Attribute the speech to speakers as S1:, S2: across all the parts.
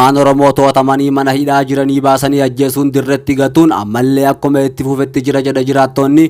S1: Ilmaan Oromoo to'atamanii mana hidhaa jiranii baasanii ajjeesuun dirretti gatuun ammallee akkuma itti fufetti jira jedha jiraattonni.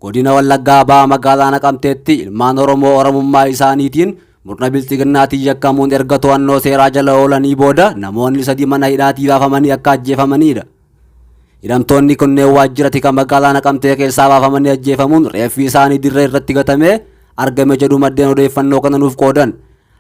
S1: Godina Wallaggaa Bahaa magaalaa Naqamteetti ilmaan Oromoo Oromummaa isaaniitiin murna bilxiginnaatiin yakkamuun erga to'annoo seeraa jala oolanii booda namoonni sadi mana hidhaatii baafamanii akka ajjeefamanidha. Hidhamtoonni kunneen waajjira tika magaalaa Naqamtee keessaa baafamanii ajjeefamuun reeffi isaanii dirree irratti gatamee argame jedhu maddeen odeeffannoo kana nuuf qoodan.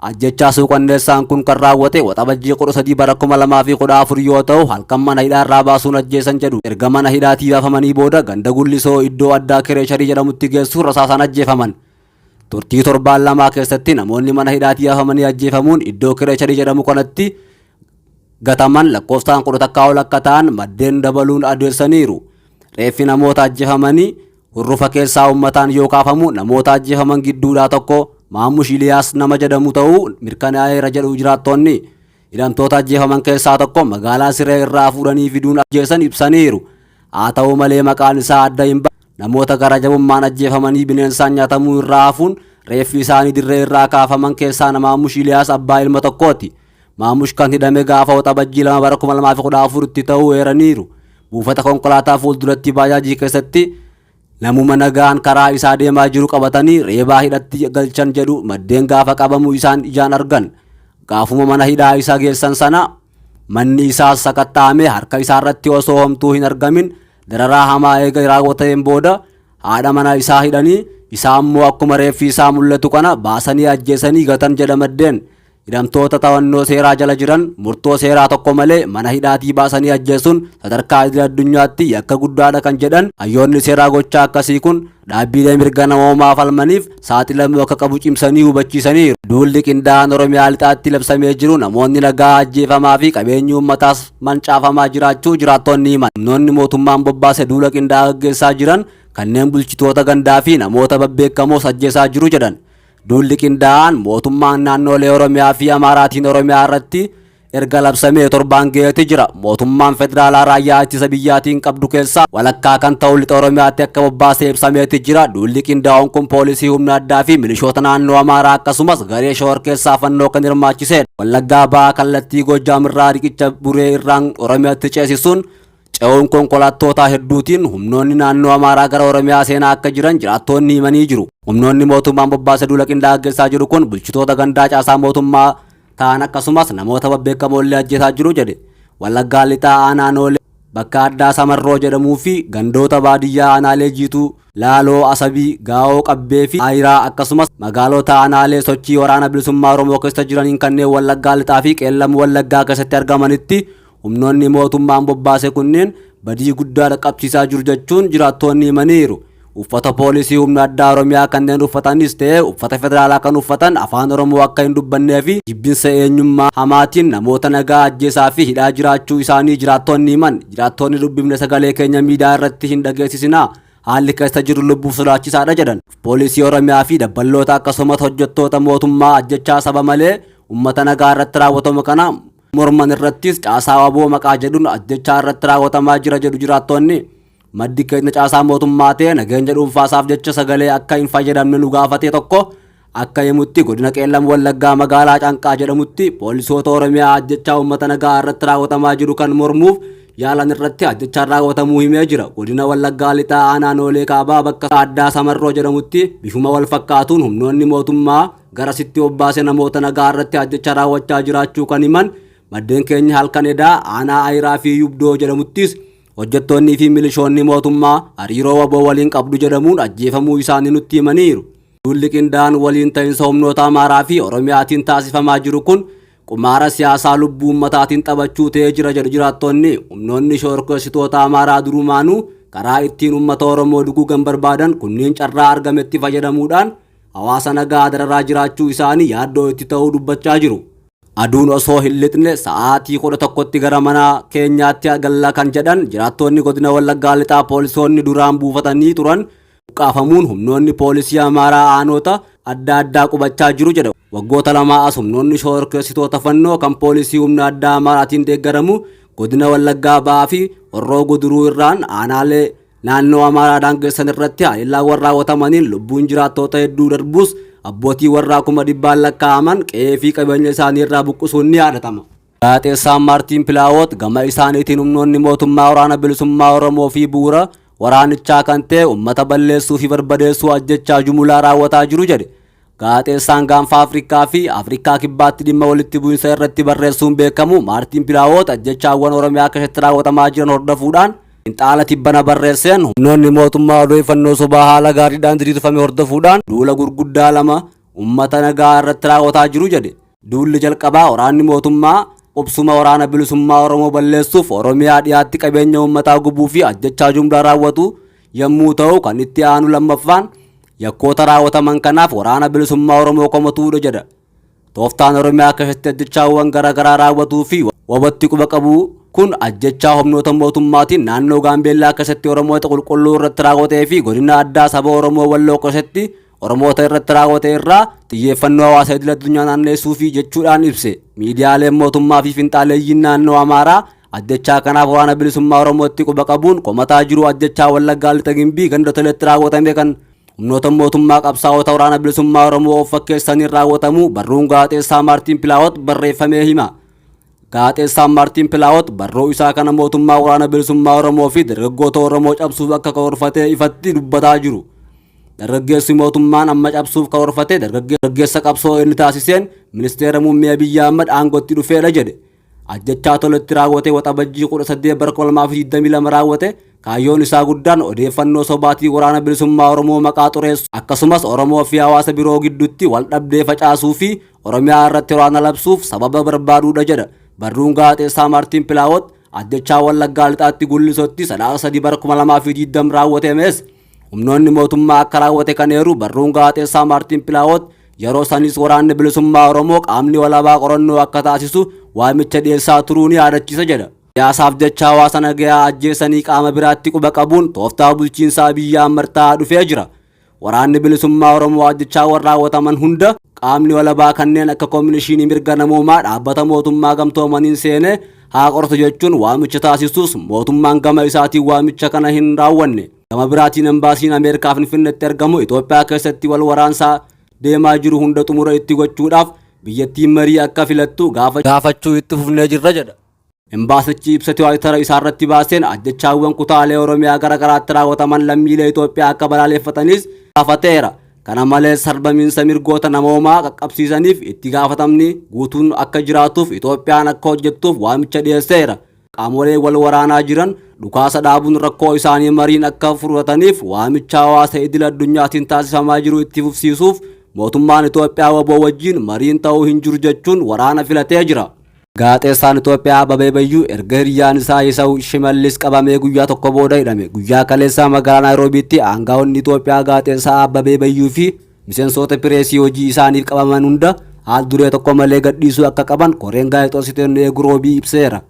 S1: Ajjechaa suukanneessaan kun kan raawwate Waxabajjii 13 bara 2014 yoo ta'u halkan mana hidhaa irraa baasuun ajjeesan jedhu. Erga mana hidhaatii baafamanii booda ganda Gullisoo iddoo addaa Kireesharii jedhamutti geessuun rasaasaan ajjeefaman. Turtii torbaan lamaa keessatti namoonni mana hidhaatii baafamanii ajjeefamuun iddoo Kireesharii jedhamu kanatti gataman lakkoofsaan 11 ol akka ta'an maddeen dabaluun adeessaniiru. Reeffi namoota ajjeefamanii hurrufa keessaa uummataan yoo kaafamu namoota ajjeefaman gidduudhaa tokko Maamush Iliyaas nama jedhamu ta'uu mirkanaa'eera jedhu jiraattonni. Hidhamtoota ajjeefaman keessaa tokko magaalaa Siree irraa fuudhanii fiduun ajjeesan ibsaniiru. Haa ta'u malee maqaan isaa adda hin baane. Namoota gara jabummaan ajjeefamanii bineensaan nyaatamuu irraa hafuun reeffi isaanii dirree irraa kaafaman keessaa Maamush Iliyaas abbaa ilma tokkooti. Maamush kan hidhame gaafa Waxabajjii 2 bara 2014 tti ta'uu eeraniiru. Buufata konkolaataa fuulduratti baajaajii keessatti namuma nagaan karaa isaa deemaa jiru qabatanii reebaa hidhatti galchan jedhu maddeen gaafa qabamu isaan ijaan argan. Gaafuma mana hidhaa isa geessan sana manni isaas sakatta'ame harka isaarratti osoo homtuu hin argamin dararaa hamaa eega raawwateen booda haadha mana isaa hidhanii isaa immoo akkuma reeffi isaa mul'atu kana baasanii ajjeesanii gatan jedha maddeen. Hidhamtoota to'annoo seeraa jala jiran murtoo seeraa tokko malee mana hidhaatii baasanii ajjeesuun sadarkaa idil addunyaatti yakka guddaadha kan jedhan hayyoonni seeraa gochaa akkasii kun dhaabbilee mirga namoomaa falmaniif saaxilamuu akka qabu cimsanii hubachiisaniiru. Duulli qindaa'aan Oromiyaa lixaatti labsamee jiru namoonni nagaa ajjeefamaa fi qabeenyi uummataas mancaafamaa jiraachuu jiraattonni himan. Humnoonni mootummaan bobbaase duula qindaa'aa gaggeessaa jiran kanneen bulchitoota gandaa fi namoota babbeekamoos ajjeesaa jiru jedhan. Duulli qindaa'aan mootummaan naannolee Oromiyaa fi Amaaraatiin Oromiyaa irratti erga labsamee torbaan ga'eeti jira. Mootummaan federaalaa raayyaa ittisa biyyaatiin qabdu keessaa walakkaa kan ta'u lixa Oromiyaatti akka bobbaasee ibsameeti jira. Duulli qindaa'oon kun poolisii humna addaa fi milishoota naannoo Amaaraa akkasumas garee shororkeessaa fannoo kan hirmaachisedha. Wallaggaa Bahaa kallattii Goojjaam irraa riqicha Buree irraan Oromiyaatti ceesisuun ce'uun konkolaattootaa hedduutiin humnoonni naannoo Amaaraa gara Oromiyaa seenaa akka jiran jiraattonni himanii jiru. Humnoonni mootummaan bobbaase duula qindaa'aa gaggeessaa jiru kun bulchitoota gandaa caasaa mootummaa ta'an akkasumas namoota babbeekamoo illee ajjeesaa jiru jedhe. Wallaggaa lixaa aanaa Noolee bakka addaa Samarroo jedhamuu fi gandoota baadiyyaa aanaalee Jiituu, Laaloo, Asabii, Gaa'oo, Qabbee fi Ayiraa akkasumas magaalota aanaalee sochii waraana bilisummaa Oromoo keessa jiraniin kanneen Wallaggaa lixaa fi Qeellam Wallaggaa keessatti argamanitti humnoonni mootummaan bobbaase kunneen badii guddaa dhaqqabsiisaa jiru jechuun jiraattonni himaniiru. Uffata poolisii humna addaa Oromiyaa kanneen uffatanis ta'e uffata federaalaa kan uffatan afaan Oromoo akka hin dubbannee fi jibbinsa eenyummaa hamaatiin namoota nagaa ajjeesaa fi hidhaa jiraachuu isaanii jiraattonni himan. Jiraattonni dubbifne sagalee keenya miidiyaa irratti hin dhageessisinaa. Haalli keessa jiru lubbuuf sodaachisaadha jedhan. Poolisii Oromiyaa fi dabballoota akkasumas hojjettoota mootummaa ajjechaa saba malee uummata nagaa irratti raawwatamu kana morman irrattis caasaa waboo maqaa jedhuun ajjechaa irratti raawwatamaa jira jedhu jiraattonni. Maddi keenya caasaa mootummaa ta'e nageenya dhuunfaasaaf jecha sagalee akka hin fayyadamne nu gaafate tokko akka himutti godina Qeellam Wallaggaa magaalaa Canqaa jedhamutti poolisoota Oromiyaa ajjechaa uummata nagaa irratti raawwatamaa jiru kan mormuuf yaalan irratti ajjechaan raawwatamuu himee jira. Godina Wallaggaa lixaa aanaa Noolee Kaabaa bakka addaa Samarroo jedhamutti bifuma wal fakkaatuun humnoonni mootummaa garasitti bobbaase namoota nagaa irratti ajjechaa raawwachaa jiraachuu kan himan maddeen keenya halkan edaa aanaa Ayiraa fi Yubdoo jedhamuttis hojjettoonnii fi milishoonni mootummaa hariiroo waboo waliin qabdu jedhamuun ajjeefamuu isaanii nutti himaniiru. Duulli qindaa'aan waliin ta'iinsa humnoota Amaaraa fi Oromiyaatiin taasifamaa jiru kun qumaara siyaasaa lubbuu uummataatiin taphachuu ta'ee jira jedhu jiraattonni. Humnoonni shororkeessitoota Amaaraa durumaanuu karaa ittiin uummata Oromoo duguugan barbaadan kunniin carraa argametti fayyadamuudhaan hawaasa nagaa dararaa jiraachuu isaanii yaaddoo itti ta'uu dubbachaa jiru. Aduun osoo hin lixne sa'aatii 11tti gara mana keenyaatti galla kan jedhan jiraattonni godina Wallaggaa lixaa poolisoonni duraan buufatanii turan buqqaafamuun humnoonni poolisii Amaaraa aanota adda addaa qubachaa jiru jedha. Waggoota lamaa as humnoonni shororkeessitoota fannoo kan poolisii humna addaa Amaaraatiin deeggaramu godina Wallaggaa Ba'aa fi Horroo Guduruu irraan aanaalee naannoo Amaaraa daangessan irratti haleellaawwan raawwatamaniin lubbuun jiraattoota hedduu darbus abbootii warraa 100,000 lakkaa'aman qe'ee fi qabeenya isaanii irraa buqqisuun ni yaadatama. Gaazexeessaan Maartiin Pilaawot gama isaaniitiin humnoonni mootummaa waraana bilisummaa Oromoo fi bu'uura waraanichaa kan ta'e uummata balleessuu fi barbadeessuu ajjechaa jumulaa raawwataa jiru jedhe. Gaazexeessaan gaanfa Afrikaa fi Afrikaa kibbaatti dhimma walitti bu'insa irratti barreessuun beekamu Maartiin Pilaawot ajjechaawwan Oromiyaa keessatti raawwatamaa jiran hordofuudhaan xiinxala tibbana barreesseen humnoonni mootummaa odeeffannoo sobaa haala gaariidhaan diriirfame hordofuudhaan duula gurguddaa lama uummata nagaa irratti raawwataa jiru jedhe. Duulli jalqabaa waraanni mootummaa qubsuma waraana bilisummaa Oromoo balleessuuf Oromiyaa dhiyaatti qabeenya uummataa gubuu fi ajjechaa jumlaa raawwatu yommuu ta'u kan itti aanu lammaffaan yakkoota raawwataman kanaaf waraana bilisummaa Oromoo komatuudha jedha. Tooftaan Oromiyaa keessatti ajjechaawwan garaagaraa raawwatuu fi wabatti quba qabu kun ajjechaa humnoota mootummaatiin naannoo Gaambeellaa keessatti Oromoota qulqulluu irratti raawwatee fi godina addaa saba Oromoo Walloo keessatti Oromoota irratti raawwate irraa xiyyeeffannoo hawaasa idil addunyaa naanneessuu fi jechuudhaan ibse. Miidiyaaleen mootummaa fi finxaaleeyyiin naannoo Amaaraa ajjechaa kanaaf waraana bilisummaa Oromootti quba qabuun komataa jiru. Ajjechaa Wallaggaa Lixa Gimbii ganda toletti raawwatame kan humnoota mootummaa qabsaa'ota waraana bilisummaa Oromoo of fakkeessaniin raawwatamu barruun gaazexeessaa Maartiin Pilaawot barreeffamee hima. Gaazexeessaan Maartiin Pilaawot barruu isaa kana mootummaa waraana bilisummaa Oromoo fi dargaggoota Oromoo cabsuuf akka karoorfatee ifatti dubbataa jiru. Dargaggeessi mootummaan amma cabsuuf karoorfate dargaggeessa qabsoo inni taasiseen ministeera muummee Abiyyi Ahmad aangootti dhufeedha jedhe. Ajjechaa toletti raawwate Waxabajjii 18 bara 2022 raawwate kaayyoon isaa guddaan odeeffannoo sobaatii waraana bilisummaa Oromoo maqaa xureessu akkasumas Oromoo fi hawaasa biroo gidduutti wal dhabdee facaasuu fi Oromiyaa irratti waraana labsuuf sababa barbaaduudha jedha. Barruun gaazexeessaa Maartiin Pilaawot ajjechaa Wallaggaa Lixaatti Gullisotti Sadaasa 3 bara 2020 raawwatames humnoonni mootummaa akka raawwate kan eeru barruun gaazexeessaa Maartiin Pilaawot yeroo sanis waraanni bilisummaa Oromoo qaamni walabaa qorannoo akka taasisu waamicha dhiyeessaa turuu ni yaadachiisa jedha. Siyaasaaf jecha hawaasa nagayaa ajjeesanii qaama biraatti quba qabuun tooftaa bulchiinsaa biyyaa martaa dhufee jira. Waraanni bilisummaa Oromoo ajjechaawwan raawwataman hunda qaamni walabaa kanneen akka Koominishinii Mirga Namoomaa dhaabbata mootummaa gamtoomaniin seenee haa qoratu jechuun waamicha taasisus mootummaan gama isaatiin waamicha kana hin raawwanne. Gama biraatiin embaasiin Ameerikaa Finfinneetti argamu Itoophiyaa keessatti wal waraansaa deemaa jiru hunda xumura itti gochuudhaaf biyyattiin marii akka filattu gaafachuu itti fufnee jirra jedha. Embaasichi ibsa Tiwaayitara isaarratti baaseen ajjechaawwan kutaalee Oromiyaa gara garaatti raawwataman lammiilee Itoophiyaa akka balaaleffatanis gaafateera. Kana malees sarbamiinsa mirgoota namoomaa qaqqabsiisaniif itti gaafatamni guutuun akka jiraatuuf Itoophiyaan akka hojjettuuf waamicha dhiyeesseera. Qaamolee wal waraanaa jiran dhukaasa dhaabuun rakkoo isaanii mariin akka furataniif waamicha hawaasa idil addunyaatiin taasifamaa jiru itti fufsiisuuf mootummaan Itoophiyaa waboo wajjin mariin ta'uu hin jiru jechuun waraana filatee jira. Gaazexeessaan Itoophiyaa Ababee Bayyuu erga hiriyyaan isaa Yisaw Shimallis qabamee guyyaa tokko booda hidhame. Guyyaa kaleessaa magaalaa Naayiroobiitti aangaa'onni Itoophiyaa gaazexeessaa Ababee Bayyuu fi miseensota pireesii hojii isaaniif qabaman hunda haal duree tokko malee gadhiisuu akka qaban koreen gaazexeessitoonni eegu roobii ibseera.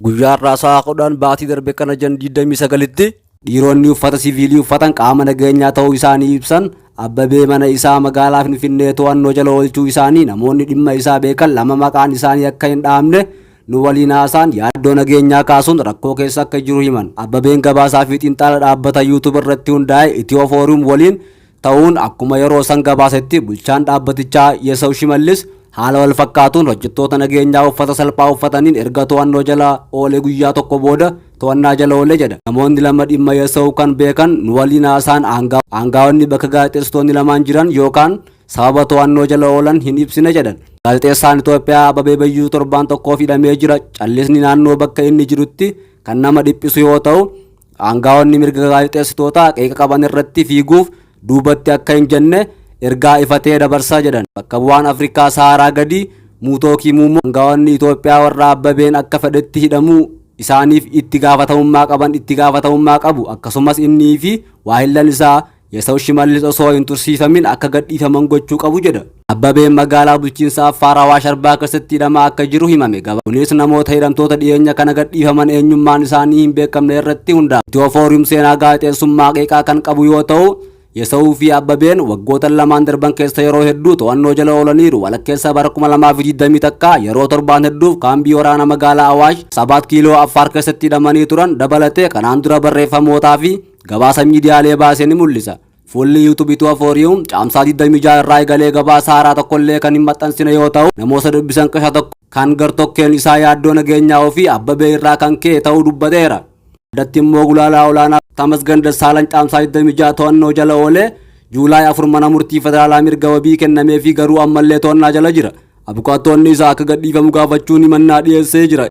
S1: Guyyaa har'aa sa'a 10 baatii darbe kana jan 29tti dhiironni uffata siviilii uffatan qaama nageenyaa ta'uu isaanii ibsan Abbabee mana isaa magaalaa Finfinnee to'annoo jala oolchuu isaanii namoonni dhimma isaa beekan lama maqaan isaanii akka hin dhahamne nu waliin haasaan yaaddoo nageenyaa kaasuun rakkoo keessa akka jiru himan. Abbabeen gabaasaa fi xiinxala dhaabbata YouTube irratti hundaa'e Itiyoo Foorum waliin ta'uun akkuma yeroo san gabaasetti bulchaan dhaabbatichaa Yesaw Shimallis haala wal fakkaatuun hojjettoota nageenyaa uffata salphaa uffataniin erga to'annoo jala oole guyyaa tokko booda to'annaa jala oole jedha. Namoonni lama dhimma Yesaw kan beekan nu waliin haasaan aangaa'onni bakka gaazexeessitoonni lamaan jiran yookaan sababa to'annoo jala oolan hin ibsine jedhan. Gaazexeessaan Itoophiyaa Ababee Bayyuu torbaan tokkoof hidhamee jira. Callisni naannoo bakka inni jirutti kan nama dhiphisu yoo ta'u aangaa'onni mirga gaazexeessitootaa qeeqa qaban irratti fiiguuf duubatti akka hin jenne ergaa ifatee dabarsaa jedhan. Bakka bu'aan Afrikaa Saharaa gadi Muutoo Kimuumoo aangaa'onni Itoophiyaa warra Abbabeen akka fedhetti hidhamuu isaaniif itti gaafatamummaa qaban itti gaafatamummaa qabu akkasumas innii fi waahillan isaa Yesaw Shimallis osoo hin tursiifamin akka gadhiifaman gochuu qabu jedha. Abbabeen magaalaa bulchiinsa Affaar Awaash Arbaa keessatti hidhamaa akka jiru himame. Kunis namoota hidhamtoota dhiyeenya kana gadhiifaman eenyummaan isaanii hin beekamne irratti hundaa'a. Itiyoo Foorum seenaa gaazexeessummaa qeeqaa kan qabu yoo ta'u Yesawuu fi Abbabeen waggoota lamaan darban keessa yeroo hedduu to'annoo jala oolaniiru. Walakkeessa bara 2021 yeroo torbaan hedduuf kaambii waraana magaalaa Awaash 7 kiiloo Affaar keessatti hidhamanii turan dabalatee kanaan dura barreeffamootaa fi gabaasa miidiyaalee baasee ni mul'isa. Fuulli YouTube Itiyoo Fooriyuu Caamsaa 26 irraa eegalee gabaasa haaraa tokkollee kan hin maxxansine yoo ta'u, namoota dubbisan keessaa tokko kan gartokkeen isaa yaaddoo nageenyaa ofii Abbabee irraa kan ka'e ta'uu dubbateera. Addatti immoo gulaalaa olaanaa Tamasgan Dassaalany Caamsaa 26 to'annoo jala oolee Juulaay 4 mana murtii federaalaa mirga wabii kennameefii garuu ammallee to'annaa jala jira. Abukaattoonni isaa akka gadhiifamu gaafachuun himannaa dhiyeessee jira.